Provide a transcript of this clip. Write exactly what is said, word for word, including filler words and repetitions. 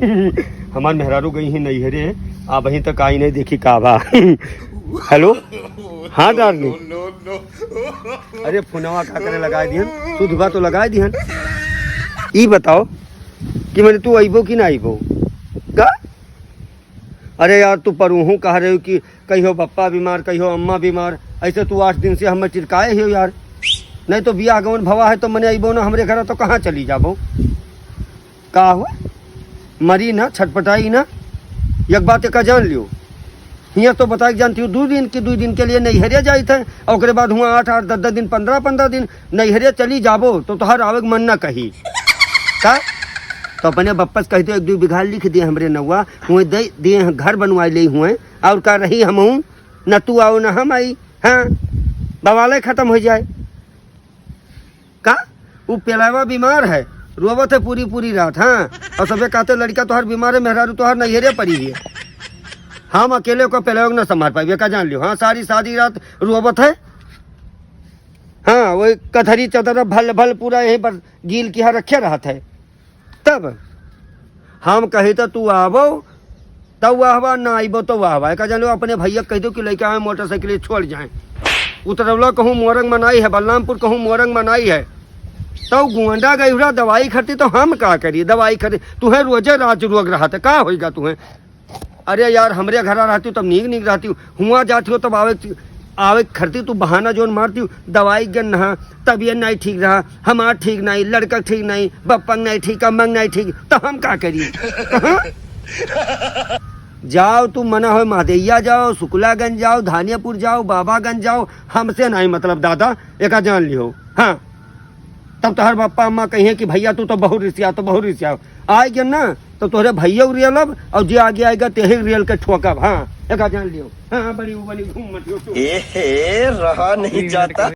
हमार मेहरारू गई ही नैहरे, अबहीं तक आई नहीं, देखी का बा। हेलो, हाँ डार्लिंग। अरे फोनवा का करे लगाए दिहन, सुधवा तो लगाए दिहन। ई बताओ कि मने तू अइबो कि ना अइबो? का? अरे यार, तू परूहू कह रहे हो कि कहियो पप्पा बीमार, कहियो अम्मा बीमार, ऐसे तू आठ दिन से हमें चिरकाए हो यार। नहीं तो बियाह गवन भवा है तो मने अइबो ना हमरे घर, तो कहाँ चली जाबो? का हुआ? मरी ना, छटपटाई ना। एक बात एका जान लियो, हियाँ तो बताए के जानती हूँ, दू दिन की, दू दिन के लिए नैहरे जाइत है, और ओकरे बाद हुआ आठ आठ, दस दस दिन, पन्द्रह पन्द्रह दिन नैहरे चली जाबो, तो तोहर आवे के मन ना कही। का? तो अपने बप्पा से कह दो, एक दू बीघा लिख दे हमरे नौवा, हुए दे, दे घर बनवाए ले हुए, और का रही हमहूँ, न तू आओ न हम आई। हाँ, बवाले खत्म हो जाए। का? उ पेलवा बीमार है, रोवत है पूरी पूरी रात। हाँ, और सबे कहते लड़का तोहार बीमार है, मेहरारू तोहार नैहरे पड़ी है। हम अकेले को पेलवा न संभाल पाइबे, का जान लियो। हाँ, सारी सारी रात रोवत है। हाँ, वही कथरी चदर भल भल पूरा यहीं पर गील किहा रखे रहत है। तब हम कही तो तू आबो तो वाह वाह, ना आइबो तो वाह वाह। एका जान लियो, अपने भैया कह दो कि लइका आए मोटरसाइकिल छोड़ जाए। उतरौला कहूँ मोरंग मनाई है, बलरामपुर कहूँ मोरंग मनाई है, तो गोंडा गई हुआ दवाई खरती, तो हम का करी? दवाई खरती, तुहे रोजे राज रोग रहत है, का होइगा तुहे? अरे यार, हमरे घरा रहती तब नीक नीक रहती, हुआ जाती हो तब आवे, आवे खरती तू बहाना जोन मारती हो, दवाई गन नहा, तबियत नहीं ठीक रहा, हमार ठीक नहीं, लड़का ठीक नहीं, बप्पंग नहीं ठीक, अम्मंग नहीं ठीक, तो हम का करी? हाँ? जाओ तू मना होए महदैया जाओ, शुक्लागंज जाओ, धानियापुर जाओ, बाबागंज जाओ, हमसे नहीं मतलब दादा, एका जान लियो। हाँ, तब तोहर बप्पा अम्मा कहिए कि भैया तू तो बहुत रिसिया, तो बहुत रिसिया। आए गन ना तो तोहरे भैया रियलब और जे आगे आएगा तेही रियल के ठोकब। हाँ, एका जान लियो। हाँ, बड़ी उबनी घूम मत लियो तू। ए हे, रहा नहीं जाता।